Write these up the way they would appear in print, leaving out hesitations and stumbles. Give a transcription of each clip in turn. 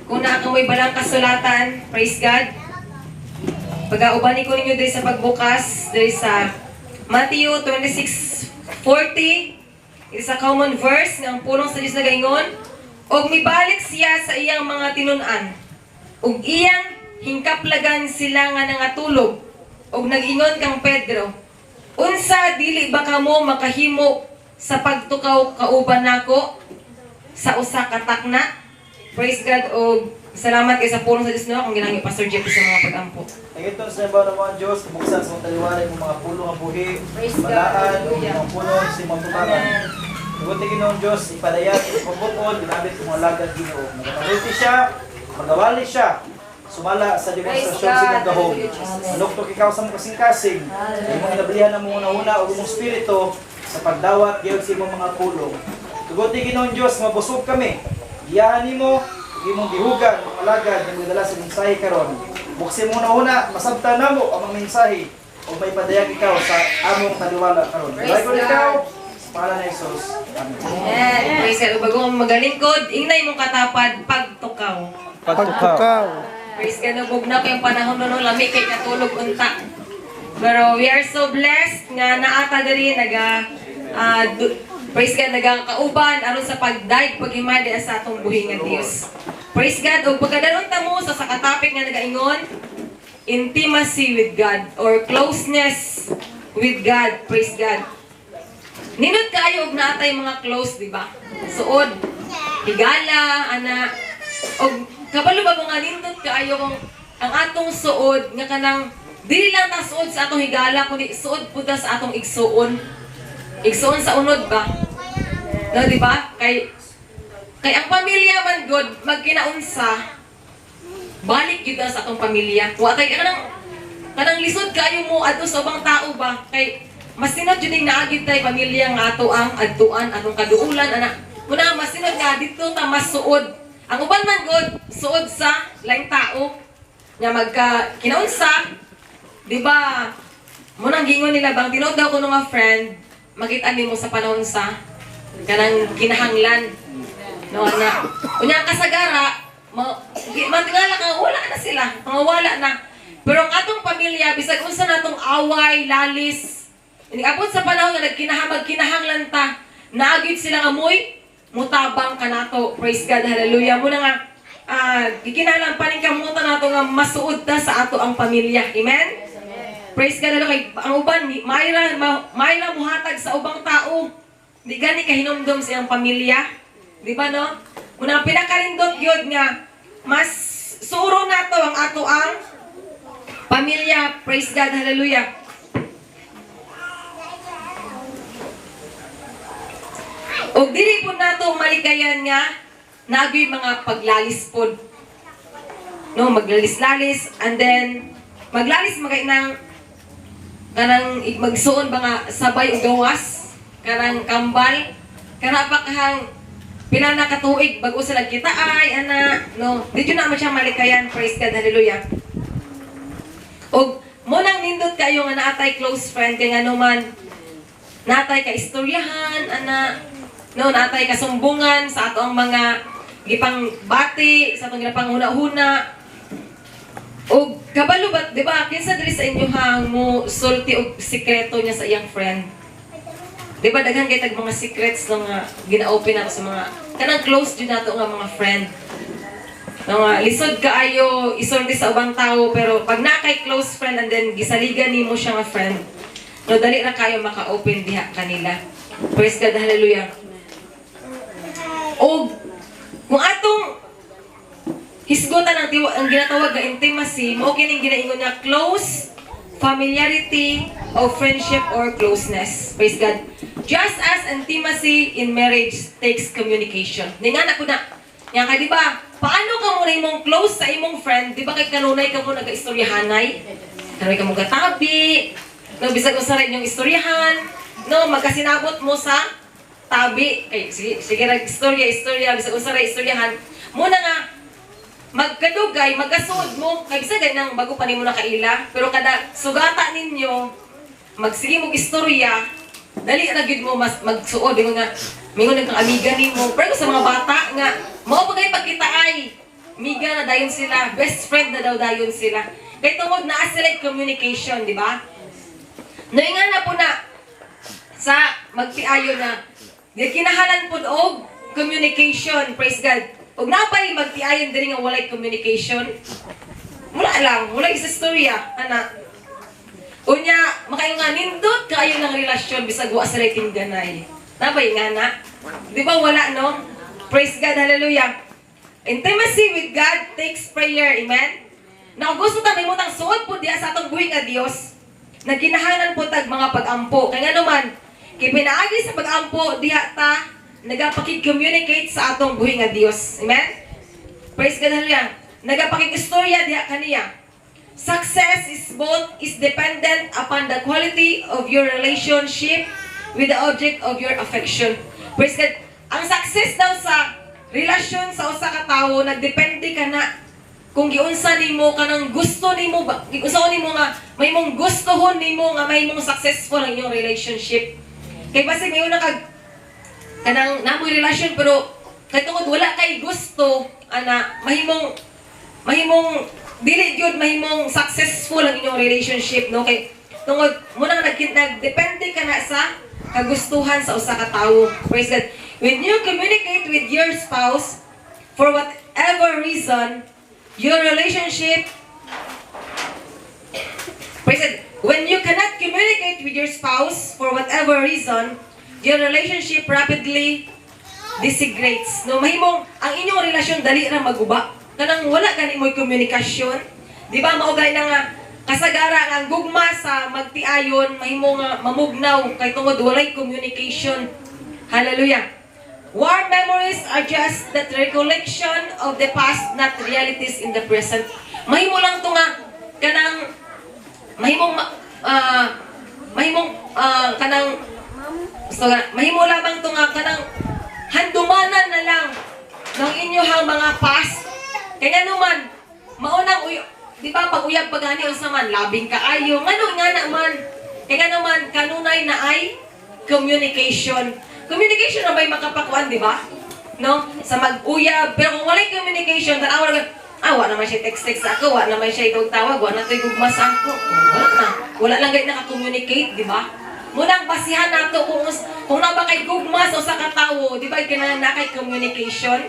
Kung naa kamoy balang kasulatan, praise God. Pag-auban ko ninyo diri sa pagbukas, diri sa Matthew 26:40. It is a common verse nga ang pulong sa Dios nagaingon, "Og mibalik siya sa iyang mga tinun-an, ug iyang hingkaplagan sila nga nangatulog, ug nag-ingon kang Pedro, 'Unsa, dili ba kamo makahimo sa pagtukaw kauban nako sa usa ka takna?'" Praise God og salamat kay sa pulong sa Dios, no, kung ginangyo Pastor Jeff sa mga pagampo. Naginton sa ibaw ng mga Diyos, buksan sa mga taliwala imong mga pulong nga buhi, Praise God. balaan, ug Hallelujah. mga pulong sa imong tumaran. Tugot Ginoong Diyos, ipadayag imong pagbuot, ginamit imong alagad, Ginoo. Magapanulti siya, magawali siya, sumala sa demonstrasyon Praise God. sa imong gahom. Hallelujah, Jesus. Manuktok ikaw sa imong kasing-kasing, imong inablihan ang imong una ug imong espiritu sa pagdawat gyud sa imong mga pulong. Tugot Ginoong Diyos, mabusog kami. Giyahan nimo ug imong gihugan mga alagad nga magdala sa mensahe karon. Buksi mo una, masabtan namo ang mga mensahe ug may padayag ikaw sa among taliwala karon. Praise Praise God. God. Ikaw sa pangalan ni Jesus. Amen. Amen. Praise God. Ug bago ang magalingkod, ingnay mong katapad, pagtukaw. Pagtukaw. Praise God. Ug na kayong panahon no, lami kay katulog unta. Pero we are so blessed nga naata diri naga praise God, nagakauban aron sa pagdayeg paghimay sa atong buhi nga Dios. Praise God. Ug pagkadalon ta mo sa katapik nga nagaingon, intimacy with God or closeness with God. Praise God. Nindot kaayo og naatay mga close, di ba? Suod, higala, ana. Og kabalo ba mo nga nindot kaayo kung ang atong suod nga kanang dili lang ta suod sa atong higala kundi suod pud ta sa atong igsuon. Igsuon sa unod ba? No, di ba? Kay kay ang pamilya man gud magkinaunsa, balik gyud ta sa atong pamilya. Wa tay kanang kanang lisod kaayo mo adto sa ubang tao ba, kay mas sinod jud ning naa gyud tay pamilya nga ato ang adtuan, atong kaduulan, ana. Muna mas sinod nga didto ta mas suod. Ang uban man gud suod sa laing tao nga magka kinaunsa, di ba? Mo nang gingon nila bang tinuod daw kuno nga friend makita nimo sa panahon sa kanang kinahanglan, no, ana. Unya ang kasagara matingala ka wala na sila, mga wala na. Pero ang atong pamilya, bisag unsa natong away, lalis, abot sa panahon nga nagkinahamag kinahanglan ta, naa gyud sila nga moy mutabang kanato. Praise God, hallelujah. Muna nga gikinahanglan paningkamutan nato nga masuod ta sa ato ang pamilya. Amen. Praise God, hallelujah. Kay ang uban mayra mayra muhatag sa ubang tao, di gani kahinumdom sa iyang pamilya, di ba, no? Muna pinakarindot gyud nga mas suro nato ang ato ang pamilya. Praise God, hallelujah. Og dili po nato malikayan nga naa gyuy mga paglalis pod. No, maglalis-lalis and then maglalis magay nang kanang magsuon ba nga sabay og gawas, kanang kambal kana pa kahang pila na katuig bago sila kita ay ana, no? Di jud na mo siya malikayan. Praise God, hallelujah. Og mo nang nindot kayo nga naatay close friend kay ngano man natay ka istoryahan, ana, no? Natay kasumbungan sa ato ang mga gipang bati sa atong ginapang huna-huna. Og kabalo ba, di ba, kinsa diri sa inyo hang mo sulti og sikreto niya sa iyang friend? Di ba daghan kay tag mga secrets, no, nga gina-open nato sa mga kanang close jud nato nga mga friend? No, nga lisod kaayo isulti sa ubang tao, pero pag naa kay close friend and then gisaligan nimo siya nga friend, no, dali ra kayo maka-open diha kanila. Praise God, hallelujah. Og kung atong hisgutan ang ginatawag nga intimacy, mao kining ginaingon nga close familiarity of friendship or closeness. Praise God. Just as intimacy in marriage takes communication. Ni nga na ko na. Nga ka, di ba? Paano ka muna imong close sa imong friend? Di ba kay kanunay ka mo nag-istoryahanay? Kanunay ka mo katabi. No, bisag usa ra inyong istoryahan. No, magkasinabot mo sa tabi. Kay sige, sige ra istorya, istorya, bisag usa ra istoryahan. Muna nga magkadugay, magkasuod mo, kay bisag nang bago pa nimo nakaila, pero kada sugata ninyo, magsige mo istorya, dali na gyud mo mas magsuod, ingon nga, mingon nagkang amiga nimo. Pero sa mga bata nga, mao pa kay pagkita ay, Miga na dayon sila, best friend na daw dayon sila. Kay tungod naa sila communication, di ba? No, nga na po na sa magtiayon na gikinahalan pud og communication, praise God. Ug napay magtiayon diri nga walay communication? Wala lang, wala isa istorya, ana. Unya, makayo nga nindot kaayo ng relasyon bisag wa sila tingganay. Napay nga na? Di ba wala, no? Praise God, hallelujah. Intimacy with God takes prayer, amen? Na kung gusto ta mahimutang suod po diya sa atong buhi nga Dios, nagkinahanan po tag mga pag-ampo. Kaya nga naman, kay pinaagi sa pag-ampo, diha ta nagapakig-communicate sa atong buhi nga Dios. Amen? Praise God, hallelujah. Nagapakig-istorya diha kaniya. Success is both is dependent upon the quality of your relationship with the object of your affection. Praise God. Ang success daw sa relasyon sa usa ka tawo, nagdepende ka na kung giunsa nimo kanang gusto nimo ba, giunsa nimo nga may mong gustohon nimo nga may mong successful ang inyong relationship. Kay basig may una kag kanang namoy relasyon, pero kay tungod wala kay gusto ana, mahimong dili gyud mahimong successful ang inyong relationship, no? Kay tungod mo nang nagdepende ka na sa kagustuhan sa usa ka tawo. Praise God. When you communicate with your spouse, for whatever reason, your relationship. Praise God. When you cannot communicate with your spouse, for whatever reason, your relationship rapidly disintegrates. No, mahimong ang inyong relasyon dali ra maguba. Kanang wala gani mo'y komunikasyon. Di ba mao gani na nga kasagara nga ang gugma sa magtiayon mahimo nga mamugnaw kay tungod walay communication? Hallelujah. Warm memories are just that, recollection of the past, not realities in the present. Mahimo lang to nga kanang mahimong kanang, so, mahimo lamang to nga kanang handumanan na lang ng inyong mga past. Kaya naman, maunang uy, di ba pag uyab pa gani, unsa man, labing kaayo, ngano nga naman? Kaya naman kanunay na ay communication. Communication na ba'y makapakuan, di ba? No? Sa mag-uyab. Pero kung walay communication, tanawa na, ah, wa naman siya text-text sa ako, wa naman siya itong tawag, wa na to'y gugma sa ako. Oh, wala na. Wala lang gayud naka-communicate, di ba? Munang basihan nato kung na ba kay gugma sa usa ka tawo, di ba, kinahanglan na kay communication?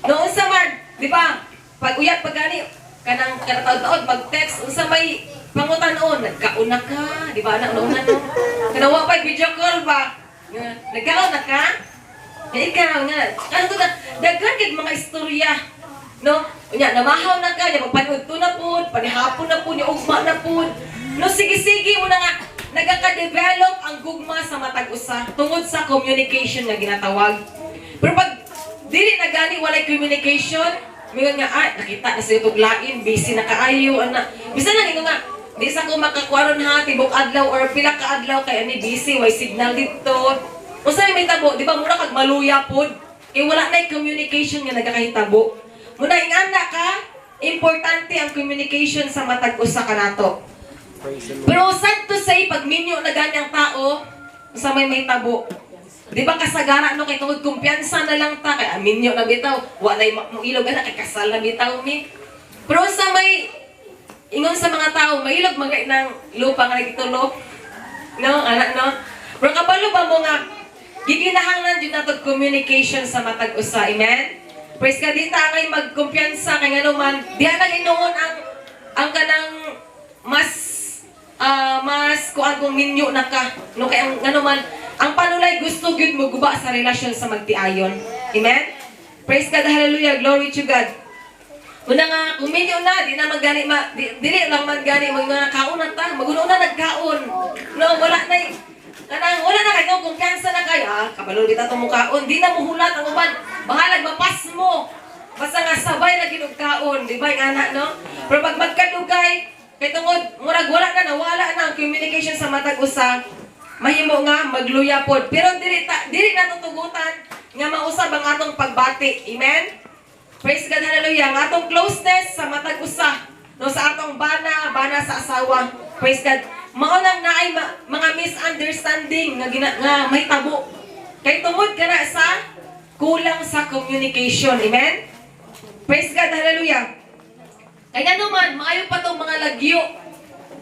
Noon sa man, di ba? Pag uyab pag gani kanang kanataod-taod mag-text, unsa may pangutan-on, nagkaon na ka, di ba na una no? Kanang wa pa video call ba? Nga, nagkaon na ka? Nga ikaw nga, ano to na, daghan kay mga istorya. No? Unya, namahaw na ka, nya magpanood to na pud, panihapon na pud, nya ugma na pud. No, sige-sige mo na nga nagaka-develop ang gugma sa matag usa tungod sa communication nga ginatawag. Pero pag dili na gani, walay communication, mingon nga, ah, nakita na sa YouTube lain, busy na kaayo, ana. Bisan lang ingon nga, di sa ko makakuaron ha, tibok adlaw or pila ka adlaw kay ani busy, way signal dito. Unsa may mahitabo, di ba mura kag maluya pod? Kay wala na communication nga nagakahitabo. Muna ingana ka, importante ang communication sa matag usa kanato. Praise the Lord. Pero sad to say, pag minyo na ganyang tao, sa may mahitabo? Di ba kasagara, no, kay tungod kumpiyansa na lang ta, kay minyo na bitaw, walay mo ilog ana kay kasal na bitaw mi. Pero sa may ingon sa mga tao, mailog mga ng lupa nga nagitulo. No, ana, no. Pero kabalo ba mo nga giginahanglan jud nato communication sa matag usa, amen? Praise God, di ta ngay magkumpiyansa kay ngano man diha na hinuon ang kanang mas kuan kung minyo na ka, no? Kay ang ngano man ang panulay gusto gyud mo guba sa relasyon sa magtiayon, amen? Praise God, hallelujah, glory to God. Una nga, kung minyo na, di na man gani, dili lang man gani, mag mga kaon na ta, maguno na nagkaon. No, wala na, kanang, wala na kayo, kumpiyansa na kayo, ah, kabalo di ta tumukaon, di na muhulat ang uban, bahalag mapas mo. Basta nga sabay na ginugkaon, di ba, yung anak, no? Pero pag magkadugay, kay tungod, murag wala na, nawala na ang communication sa matag usa, mahimo nga magluya pod. Pero dili na tutugutan nga mausab ang atong pagbati. Amen? Praise God, hallelujah. Ang atong closeness sa matag usa, no, sa atong bana, bana sa asawa. Praise God. Mao nang naay mga misunderstanding nga mahitabo. Kay tungod kana sa kulang sa communication. Amen? Praise God, hallelujah. Kaya naman, maayo pa tong mga lagyo.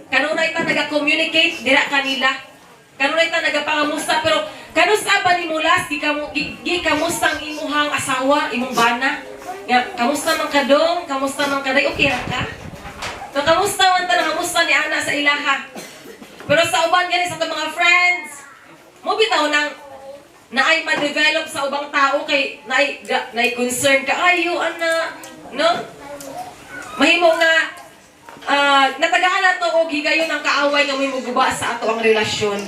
Kanunay ta naga-communicate dira kanila. Kanunay ta nagapangamusta, pero kanusa ba nimo last gikamusta ang imuhang asawa, imong bana? Nga kamusta man ka dong? Kamusta man ka day? Okay ra ka? So, kamusta man ta, nangamusta ni ana sa ilaha? Pero sa uban gani, sa atong mga friends, mo bitaw nang naay ma-develop sa ubang tao kay naay concern ka ayo ana, no? Mahimo nga natagaan nato og higayon ang kaaway nga may muguba sa ato ang relasyon.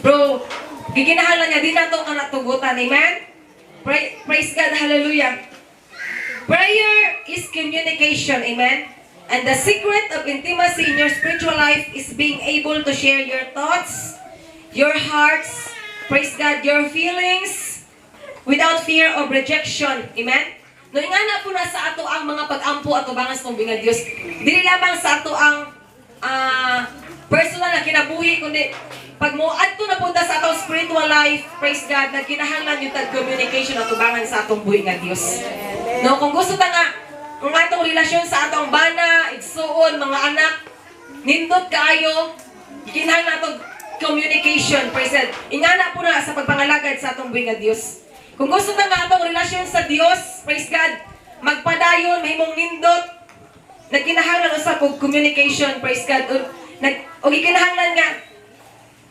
Bro, gikinahanglan niya di nato ka natugutan. Amen? Praise God, hallelujah. Prayer is communication, amen? And the secret of intimacy in your spiritual life is being able to share your thoughts, your hearts, praise God, your feelings, without fear of rejection. Amen? No, ingana po na sa ato ang mga pag-ampo ato bangas ng nga Dios. Dili lamang sa ato ang personal na kinabuhi, kundi pag mo adto na punta sa atong spiritual life, praise God, nagkinahanglan yung tag communication atubangan sa atong buhi nga Dios. No, kung gusto ta nga ang atong relasyon sa atong bana, igsuon, mga anak, nindot kaayo, kinahanglan atong communication, praise God. Ingana po na sa pagpangalagad sa atong buhi nga Dios. Kung gusto ta nga atong relasyon sa Dios, praise God, magpadayon, mahimong nindot, nagkinahanglan usab og communication, praise God. O gikinahanglan nga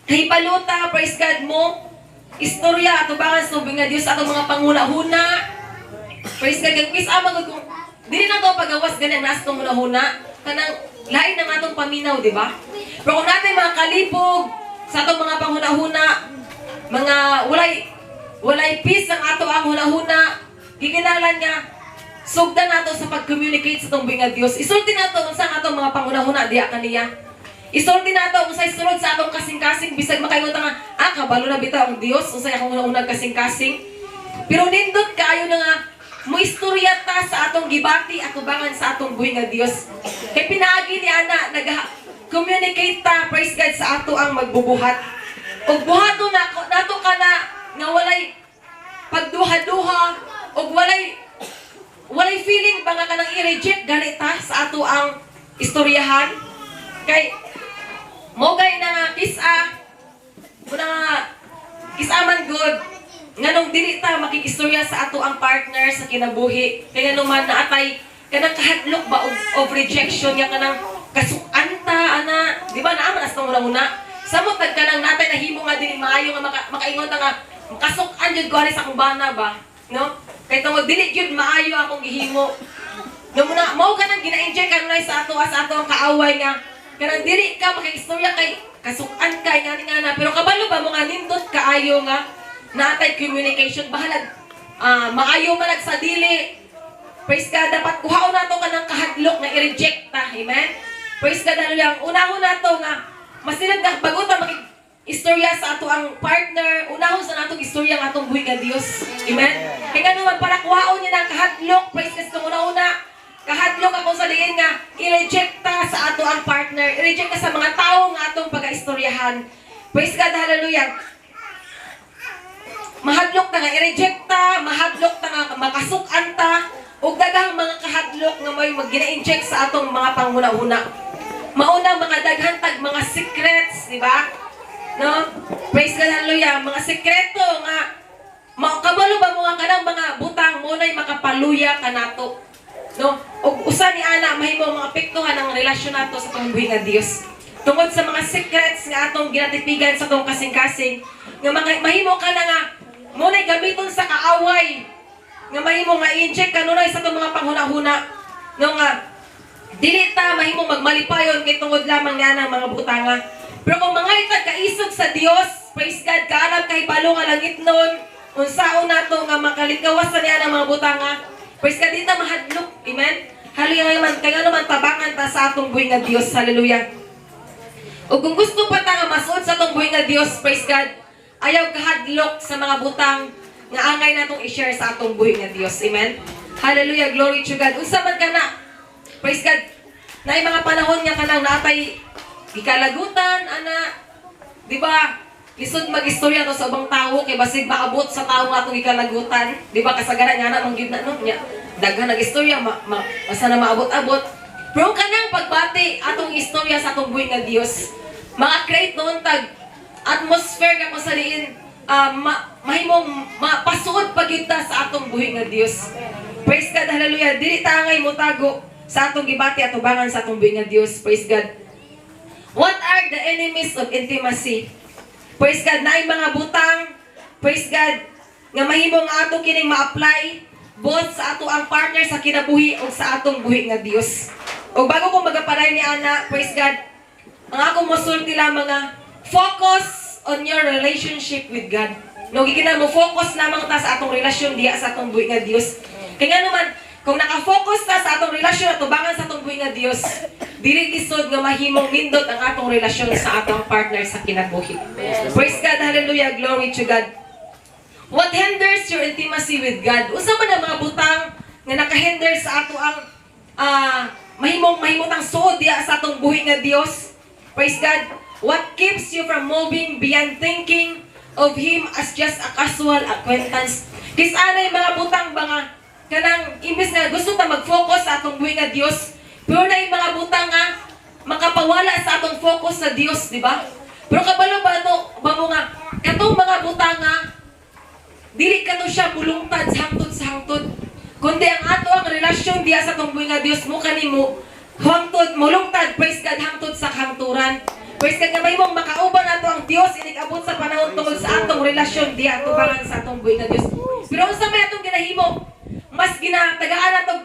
kahibaluta, praise God, mo istorya atubangan sa tubig nga Dios atong mga panguna-huna. Praise God, kay quiz ama gud kung dili na to pagawas gani ang nasa atong huna-huna, kanang lain na nga atong paminaw, di ba? Pero kung natin mga kalipog sa atong mga panghuna-huna, mga walay peace ang ato ang huna-huna, gikinahanglan nga sugdan nato sa pag-communicate sa atong buhi nga Dios. Isulti nato unsa ang atong mga panghuna-huna diha kaniya. Isulti nato unsay sulod sa atong kasing-kasing, bisag makaingon ta nga, "Ah, kabalo na bitaw ang Dios unsay akong una-unang kasing-kasing." Pero nindot kaayo na nga mo istorya ta sa atong gibati atubangan sa atong buhi nga Dios. Kay pinaagi ni ana nag communicate ta, praise God, sa ato ang magbubuhat. Ug buhaton nako nato kana nga walay pagduha-duha ug walay feeling ba nga kanang i-reject gani ta sa ato ang istoryahan. Kay mo gay na nga kisa muna nga kisa man good nganong dili ta makikistorya sa ato ang partner sa kinabuhi, kay ngano man naatay kanang kahadlok ba of rejection nga kanang kasukan ta ana, di ba? Naa man as una samot tag kanang natay nahimo nga dili maayo nga makaingon ta nga kasukan jud ko ani sa akong bana ba, no? Kay tungod dili gyud maayo akong gihimo, no? Muna mao kanang gina-inject kanunay sa ato ang kaaway nga kanang dili ka makikistorya kay kasukan ka nga nga na. Pero kabalo ba mo nga nindot kaayo nga natay communication, bahalag maayo man sa dili? Praise God, dapat kuhaon nato kanang kahadlok nga i-reject ta. Amen? Praise God, hallelujah. Ang unahon nato nga masilad nga bago ta makig istorya sa ato ang partner, unahon sa natong istorya ang atong buhi nga Dios. Amen? Kay ngano man, para kuhaon niya ng kahadlok, praise God, kung una-una, kahadlok ako sa diin nga i-reject ta sa ato ang partner, i-reject ta sa mga tao nga atong pag-istoryahan. Praise God, hallelujah. Mahadlok ta nga i-reject ta, mahadlok ta nga makasukan ta, ug daghang mga kahadlok nga may mag-gina-inject sa atong mga panghuna-huna. Mauna mga daghan tag mga secrets, di ba? No? Praise God, hallelujah. Mga sekreto nga mao kabalo ba mo nga kanang mga butang mo na'y makapaluya kanato. No? Ug usa ni ana mahimo mga apektuhan ang relasyon nato sa atong buhi nga Dios. Tungod sa mga secrets nga atong ginatipigan sa atong kasing-kasing nga mga mahimo ka na nga mo na'y gamiton sa kaaway nga mahimo nga i-inject kanunay sa atong mga panghuna-huna, no, nga dili ta mahimo magmalipayon kay tungod lamang niya ng mga butanga. Pero kung mga itag kaisog sa Dios, praise God, kaalam kahibalo nga langit nun, unsaon nato nga makalikawas sa niya ng mga butanga. Praise God, di ta mahadlok. Amen? Hallelujah man, kaya naman tabangan ta sa atong buhi nga Dios. Hallelujah. O kung gusto pa ta nga masuod sa atong buhi nga Dios, praise God, ayaw kahadlok sa mga butang nga angay natong i-share sa atong buhi nga Dios. Amen? Hallelujah, glory to God. Unsa man ka na, praise God, naay mga panahon nga kanang naatay gikalagutan, ana, di ba? Lisod mag-istorya to sa ubang tao kay basig maabot sa tao nga atong gikalagutan. Di ba kasagaran nga na man gyud na, no? Nya. Daghan nag istorya, basta na maabot-abot. Pero kanang pagbati atong istorya sa atong buhi nga Dios, maka-create nuon tag atmosphere nga kung sa diin mahimong mapasuod pa gyud ta sa atong buhi nga Dios. Praise God, hallelujah. Dili ta angay motago sa atong gibati atubangan sa atong buhi nga Dios. Praise God. What are the enemies of intimacy? Praise God, naay mga butang, praise God, nga mahimong ato kining ma-apply both sa ato ang partner sa kinabuhi o sa atong buhi nga Dios. O bago ko magapadayon ni ana, praise God, ang ako mosulti lamang nga focus on your relationship with God. No, gigina mo focus lamang ta sa atong relasyon diya sa atong buhi nga Dios. Kaya nga naman, kung naka-focus ta sa atong relasyon at tubangan sa atong buhi nga Dios, dili lisod nga mahimong nindot ang atong relasyon sa atong partner sa kinabuhi. Praise God, hallelujah, glory to God. What hinders your intimacy with God? Unsa man ang mga butang nga nakahinder sa ato ang mahimong mahimutang suod diya sa atong buhi nga Dios? Praise God. What keeps you from moving beyond thinking of Him as just a casual acquaintance? Kis anay mga butang ba nga kanang imbes nga gusto ta mag-focus sa atong buhi nga Dios, pero na mga butang nga makapawala sa atong focus sa Dios, di ba? Pero kabalo ba to ba mo nga katong mga butang nga dili ka to siya mulungtad sa hangtod sa hangtod? Kundi ang ato ang relasyon diya sa atong buhi nga Dios mo kanimo hangtod mulungtad, praise God, hangtod sa kahangturan. Praise God, nga mahimong makauban nato ang Dios inig abot sa panahon tungod sa atong relasyon diya atubangan sa atong buhi nga Dios. Pero unsa may atong ginahimo? Mas ginatagaan nato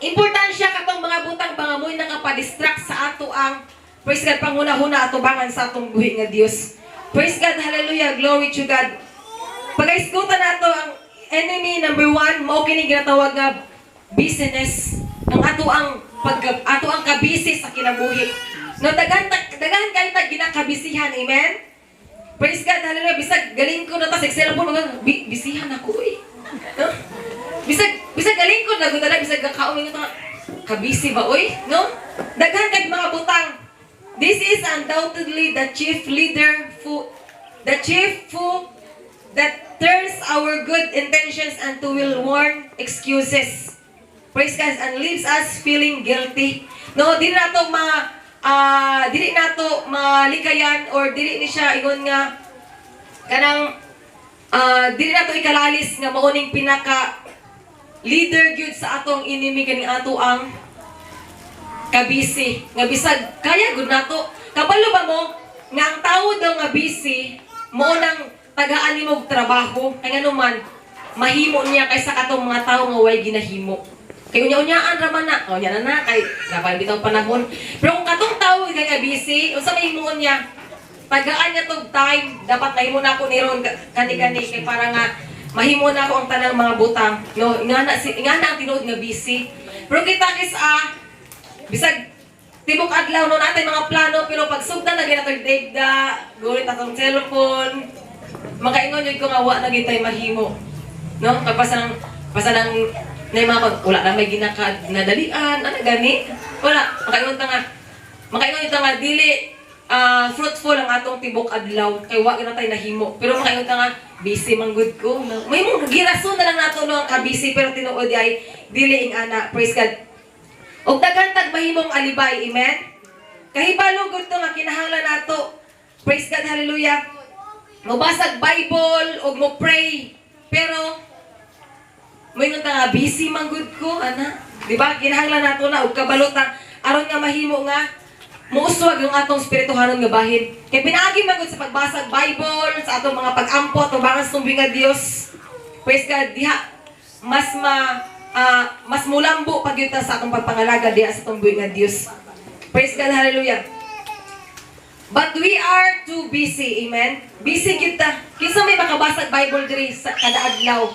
importansya katong mga butang ba nga mo'y nakapa-distract sa ato ang, praise God, panghuna-huna atubangan sa atong buhi nga Dios. Praise God, hallelujah, glory to God. Pag-isgutan nato ang enemy number one, mao kini ginatawag nga busyness. Ang ato ang pag ato ang kabisi sa kinabuhi. No, daghan kay tag ginakabisihan, amen? Praise God, hallelujah. Bisag galing ko na ta sa cellphone, mga bisihan ako eh. No? Bisag galing ko na gud, bisag kakaon nga kabisi ba oy, no? Daghan kay mga butang. This is undoubtedly the chief leader foe, the chief foe that turns our good intentions into well-worn excuses. Praise God, and leaves us feeling guilty. No, dili nato malikayan or dili ni siya ingon nga kanang dili nato ikalalis nga mao ning pinaka leader gyud sa atong enemy, kaning ato ang kabisi nga bisag kaya gud nato. Kabalo ba mo nga ang tawo daw nga busy mo nang tagaan nimo og trabaho, kay ngano man mahimo niya kaysa katong mga tawo nga way ginahimo, kay unya-unyaan ra man na, unya na na kay napay bitaw panahon? Pero kung katong tawo nga busy, unsa mahimuon niya? Tagaan niya tog time, dapat mahimo na ako ni ron kani-kani kay para nga mahimo na ako ang tanang mga butang, no? Ingana si ingana ang tinuod nga busy. Pero kita kis bisag tibok adlaw, no, natay mga plano, pero pag sugdan na ginatoy degda gulit atong cellphone, makaingon yun ko nga wa na gyud tay mahimo, no? Kay pasa nang na mga pag wala na may ginaka nadalian ana gani, wala makaingon ta nga dili fruitful ang atong tibok adlaw kay wa gyud na tay nahimo. Pero makaingon ta nga busy man gud ko, no? May mong girason na lang nato, no, ang kabisi, pero tinuod ay dili ing ana. Praise God. Og daghan tag mahimong alibay, amen? Kahibalo gud to nga kinahanglan nato. Praise God, hallelujah. Mobasag Bible og mo pray, pero moingon ta nga busy man gud ko ana. Di ba? Kinahanglan nato na og kabalo ta aron nga mahimo nga muuswag yung atong spirituhanon nga bahin. Kay pinaagi man gud sa pagbasa og Bible, sa atong mga pag-ampo tubangan sa nga Dios. Praise God, diha mas mulambo pag ta sa atong pagpangalaga diha sa atong buhi nga Dios. Praise God, hallelujah. But we are too busy, amen? Busy kita. Kinsa may makabasa og Bible diri sa kada adlaw?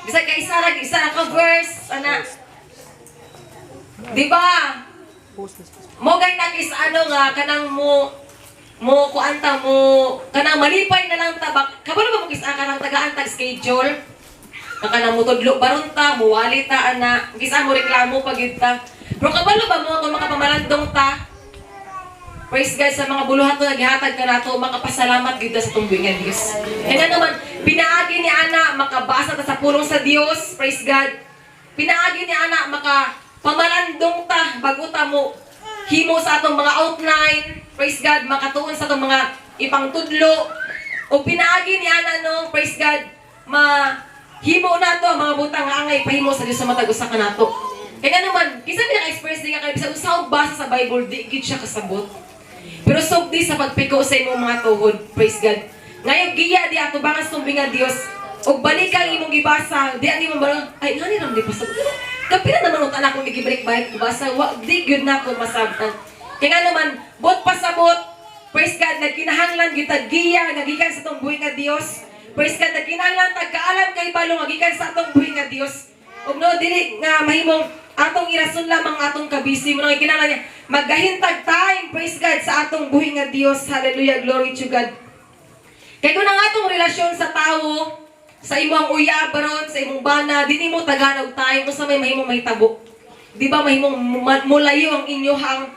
Bisag ka isa ra ka verse, ana. Di ba? Mo gay nag is ano nga kanang mo mo kuan ta mo kanang malipay na lang ta bak kabalo ba mo kis kanang tagaan tag schedule nga kanang mutudlo baron ta, muwali ta ana, kisa mo reklamo pag gyud ta, pero kabalo ba mo kung makapamalandong ta? Praise God sa mga buluhaton nga gihatag kanato, makapasalamat gyud ta sa atong buhi nga Dios. Kaya nga naman, pinaagi ni ana makabasa ta sa pulong sa Dios, praise God. Pinaagi ni ana maka pamalandong ta bago ta mo himo sa atong mga outline, praise God, makatuon sa atong mga ipangtudlo. O pinaagi ni ana, no, praise God, ma himo nato ang mga butang nga angay pahimo sa Dios sa matag usa kanato. Kaya nga naman, kinsa may naka-experience din nga kay bisan unsa og basa sa Bible, di gyud siya kasabot. Pero sugdi sa pagpiko sa imong mga tuhod, praise God. Ngayon giya di atubangan sa tumbing nga Dios, ug balik kang imong gibasa, di ani mo barang, ay ngani ra man di pasabot. Kapila naman unta na akong gibalik-balik basa, wa di gyud na ako masabtan. Kaya nga naman, buot pasabot, praise God, nagkinahanglan gyud tag giya nga gikan sa atong buhi nga Dios. Praise God, nagkinahanglan tag kaalam kay balo nga gikan sa atong buhi nga Dios. Ug no dili nga mahimong atong irason lamang atong kabisi mo nang kinahanglan niya maggahintag time, praise God, sa atong buhi nga Dios. Hallelujah, glory to God. Kay kung ang atong relasyon sa tawo, sa imong uyab baron, sa imong bana, di nimo tagaan og time, unsa may mahimong mahitabo? Di ba mahimong mulayo ang inyuhang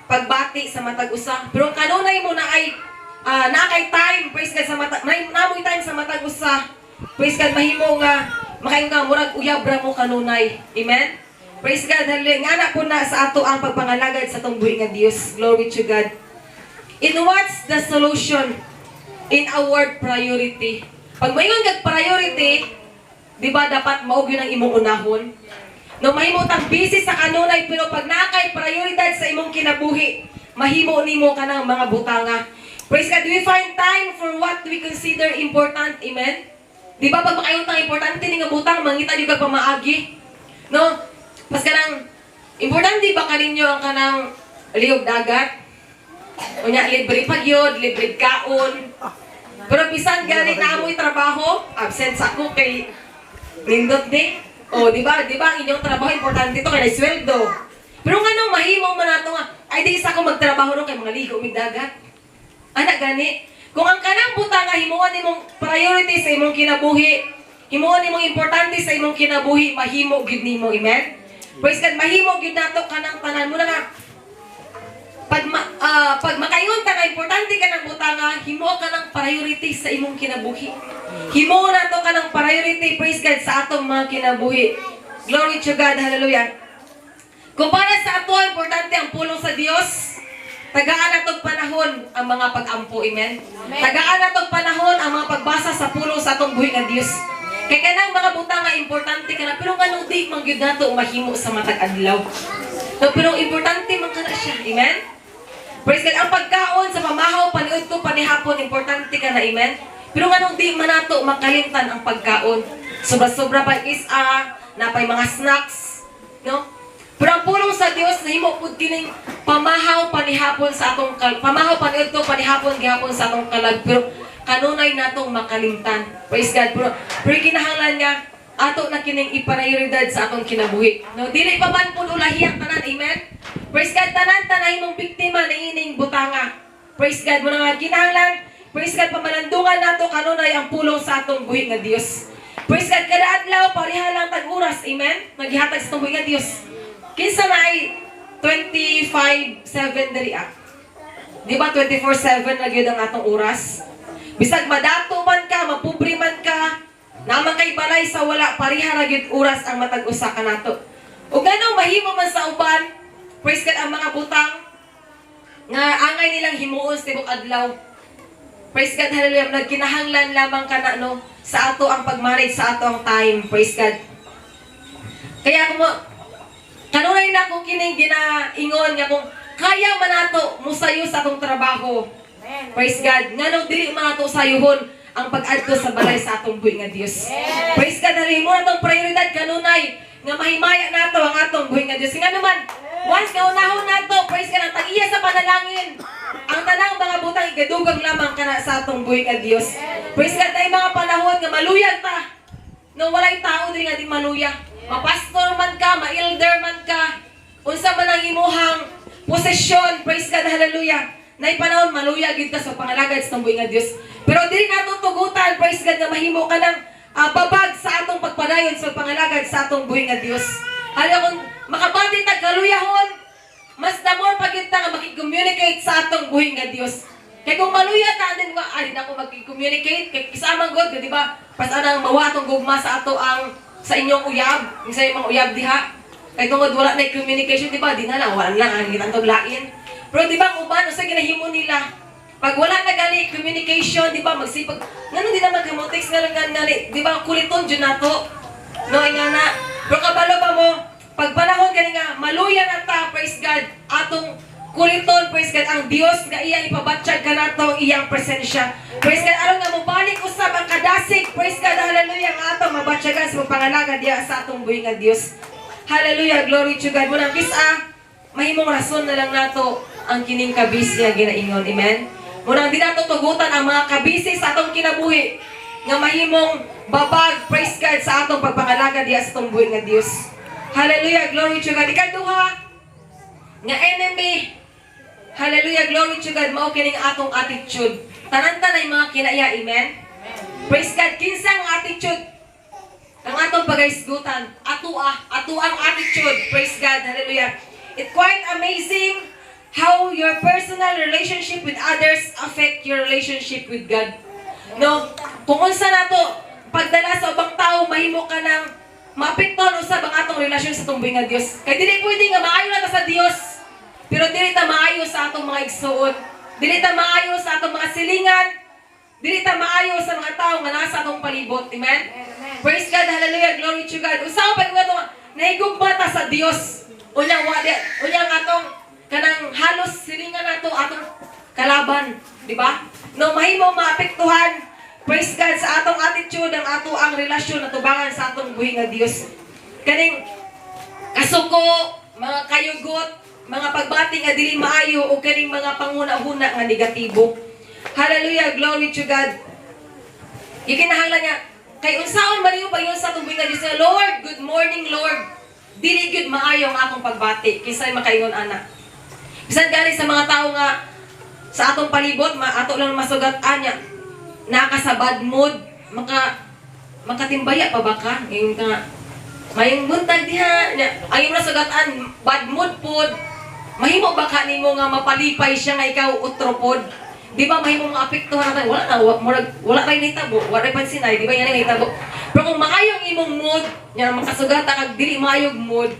pagbati sa matag usa? Pero ang kanunay mo na ay naa kay time, praise God, sa mata, namoy time sa matag usa. Praise God, mahimo nga makaingon ka murag uyab ra mo kanunay. Amen. Praise God, hallelujah. Nga na po na sa ato ang pagpangalagad sa atong buhi nga Dios. Glory to God. In what's the solution in a word priority? Pag maingon kag priority, di ba dapat mao gyud ang imong unahon? No, mahimo tang busy sa kanunay, pero pag naa kay prioridad sa imong kinabuhi, mahimo nimo kanang mga butanga. Praise God, we find time for what we consider important. Amen? Di ba pag makaingon tang importante ni nga butang, mangita gyud kag pamaagi? No? Pas kanang importante ba kaninyo ang kanang liog dagat? Unya libre pagyod, libre kaon. Pero bisan gani na amoy trabaho, absent sa ako kay nindot ni. O, di ba? Di ba ang inyong trabaho importante to kay na sweldo? Pero nga mahimo man nato nga ay di isa ko magtrabaho ro kay mga ligo mig dagat. Ana gani, kung ang kanang butang nga himuon nimong priority sa imong kinabuhi, himuon nimong importante sa imong kinabuhi, mahimo gyud nimo, amen? Praise God, mahimo gyud nato kanang tanan mo na nga pag makaingon ta nga importante ka ng butanga, himo ka ng priority sa imong kinabuhi. Himo nato ka ng priority, praise God, sa atong mga kinabuhi. Glory to God, hallelujah. Kung para sa ato, importante ang pulong sa Dios, tagaan natong panahon ang mga pag-ampo, amen? Tagaan natong panahon ang mga pagbasa sa pulong sa atong buhi nga Dios. Kay kanang mga butang nga importante ka na, pero nganong di man gyud nato mahimo sa matag adlaw? No, pero importante man kana siya, amen? Praise God. Ang pagkaon sa pamahaw, paniudto, panihapon, importante ka na, amen? Pero nganong di man nato makalimtan ang pagkaon? Sobra-sobra pa isa, napay mga snacks, no? Pero ang pulong sa Dios nahimo pud kining pamahaw panihapon sa atong pamahaw paniudto panihapon gihapon sa atong kalag, pero kanunay natong makalimtan. Praise God. Pero kinahanglan nga ato na kining iprioridad sa atong kinabuhi. No, dili pa man pud ulahi ang tanan, amen? Praise God, tanan tanay mong biktima na ining butanga. Praise God, mo na nga kinahanglan, praise God, pamalandungan nato kanunay ang pulong sa atong buhi nga Dios. Praise God, kada adlaw pareha lang tag oras, amen? Maghihatag sa atong buhi nga Dios. Kinsa na ay 25/7 diri ah? Di ba 24/7 na gyud ang atong oras? Bisag madato man ka, mapobre man ka, naman kay balay sa wala, pareha ra gyud oras ang matag usa kanato. Ug ngano mahimo man sa uban, praise God, ang mga butang nga angay nilang himuon sa tibok adlaw. Praise God, hallelujah. Nagkinahanglan lamang kana, no, sa ato ang pag-manage sa ato ang time. Praise God. Kaya kung mo, kanunay na akong kining ginaingon nga kung kaya man nato musayo sa atong trabaho. Praise God. Ngano dili man nato sayuhon ang pag-adto sa balay sa atong buhi nga Dios? Praise God. Hallelujah. Mo natong prioridad kanunay nga mahimaya nato ang atong buhi nga Dios. Nga naman, once nga unahon nato, praise God, ang tag-iya sa panalangin, ang tanang mga butang igadugang lamang kana sa atong buhi nga Dios. Praise God, ay mga panahon nga maluyag ta. No, walay tao diri nga di maluya. Ma-pastor man ka, ma-elder man ka, unsa man ang imuhang posisyon, praise God, hallelujah. Nay panahon maluya gid ka sa pangalagad sa buhi nga Dios. Pero dili nato tugutan, praise God, nga mahimo ka ng babag sa atong pagpadayon sa pangalagad sa atong buhi nga Dios. Hala kung makabati tag kaluyahon, Mas the more pa gyud ta nga makig-communicate sa atong buhi nga Dios. Kay kung maluya ta din nga ay na ako makig-communicate kay kasama God, di ba? Pas anang mawa atong gugma sa ato ang sa inyong uyab, sa imong uyab diha. Kay tungod wala na communication, di ba? Di na lang, wala lang ang kitang lain. Pero di ba ang uban, usa ginahimo nila? Pag wala na gani communication, di ba, magsipag, ngano di naman kamo text nga lang gani, di ba, kuliton jud nato. No, ay nga na. Pero kabalo ba mo, pag panahon gani nga, maluya na ta, praise God, atong kuliton, praise God, ang Dios nga iyang ipabatsyag kanato ang iyang presensya. Praise God, aron nga mobalik usab ang kadasig, praise God, hallelujah, ang atong mabatsyagan sa pangalaga diya sa atong buhi nga Dios. Hallelujah, glory to God. Munang kisa, mahimong rason na lang nato ang kining kabisi nga ginaingon. Amen? Munang di nato tugutan ang mga kabisi sa atong kinabuhi nga mahimong babag, praise God, sa atong pagpangalaga diya sa atong buhi nga Dios. Hallelujah, glory to God. Ikaduha, nga enemy, hallelujah, glory to God, mao kining atong attitude. Tanan-tanay mga kinaya, amen? Praise God, kinsa ang attitude? Ang atong pagahisgutan, atua, ato ang attitude. Praise God, hallelujah. It's quite amazing how your personal relationship with others affect your relationship with God. No? Kung unsa nato pagdala sa ubang tao, mahimo ka ng maapektuhan usab ang atong relasyon sa atong nga Dios. Kay dili pwede nga maayo na ta sa Dios, pero dili ta maayo sa atong mga igsuon. Dili ta maayo sa atong mga silingan. Dili ta maayo sa mga tao nga nasa atong palibot. Amen? Praise God, hallelujah, glory to God. Usa pa nga to, nahigugma ta sa Dios. Unya wa di, unya ang atong kanang halos silingan nato atong kalaban, di ba? No, mahimo maapektuhan, praise God, sa atong attitude ang ato ang relasyon natubangan sa atong buhi nga Dios. Kaning kasuko, mga kayugot, mga pagbati nga dili maayo o kaning mga panguna-huna nga negatibo. Hallelujah, glory to God. Gikinahanglan niya kay unsaon man yung payon sa atong buhi nga Dios nga, "Lord, good morning, Lord." Dili gyud maayo ang akong pagbati kinsa makaingon ana? Bisan gani sa mga tao nga sa atong palibot, ma ato lang masugat anya, naka sa bad mood, makatimbaya pa ba ka? Ngayon ka nga, "Mayong buntag diha," nya, ang imong nasugatan, bad mood pod, mahimo ba ka nimo nga mapalipay siya nga ikaw utro pod? Di ba mahimo nga apektuhan natin? Wala na, murag, wala kay nahitabo, wala kay pansinay, di ba yan ang nahitabo? Pero kung maayo ang imong mood, nya makasugata kag dili maayog mood,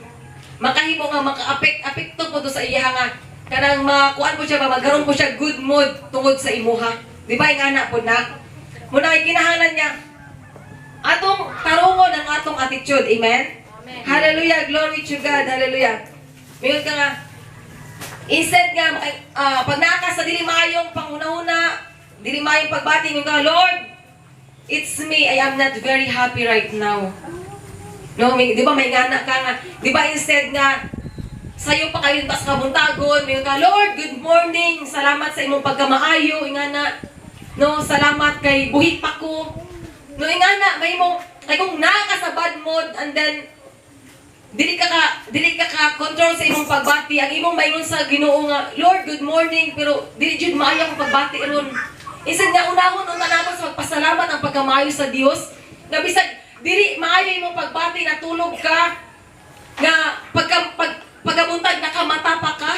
makahimo nga maka-apek apekto po to sa iya nga kanang makuan po siya ba, magkaroon po siya good mood tungod sa imuha. Di ba yung anak po na? Muna ay kinahanglan niya atong tarungon ang atong attitude. Amen? Amen. Hallelujah, glory to God. Hallelujah. Mayon ka nga, instead nga, pag naa ka sa dili maayong panghuna-huna, dili maayong pagbati, ingon ka, "Lord, it's me, I am not very happy right now." No, may, di ba may ngana ka nga, di ba instead nga, sayo pa kayo tas kabuntagon, may ka, "Lord, good morning, salamat sa imong pagkamaayo," ingana. No, "Salamat kay buhi pa ko." No, ingana, may mo, kay kung naa ka sa bad mood and then dili ka ka control sa imong pagbati, ang imong maingon sa Ginoo nga, "Lord, good morning," pero dili jud maayo akong pagbati ron. Instead nga unahon unta nato sa pagpasalamat ang pagkamaayo sa Dios, nga bisag dili maayo imong pagbati, natulog ka nga pagkabuntag nakamata pa ka.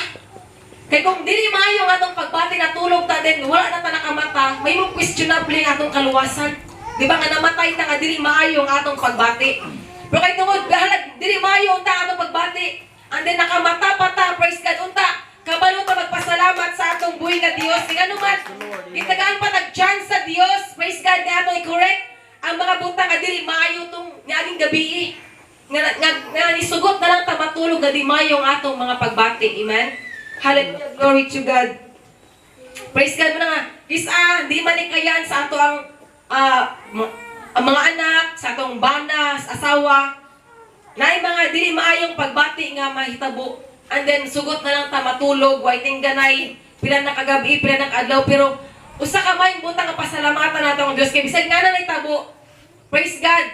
Kay kung dili maayo ang atong pagbati, natulog ta din wala na ta nakamata, may mong questionable ang atong kaluwasan. Di ba nga namatay ta nga dili maayo ang atong pagbati? Pero kay tungod bahalag dili maayo unta ang atong pagbati, and then nakamata pa ta, praise God, unta kabalo ta magpasalamat sa atong buhi nga Dios. Kay ngano man gitagaan pa tag chance sa Dios, praise God, nga atong i-correct ang mga butang nga dili maayo tong niaging gabi. Nga nisugot na lang ta matulog nga di maayo ang atong mga pagbati. Amen. Hallelujah, glory to God. Praise God mo na nga. Isa, di man ikayan sa ato ang mga anak, sa atong bana, sa asawa, naay mga dili maayong pagbati nga mahitabo. And then sugot na lang ta matulog, waiting ganay, pila na kagabi, pila na kaadlaw, pero usa ka maayong butang nga pasalamatan nato ang Dios kay bisag nga na nahitabo. Praise God.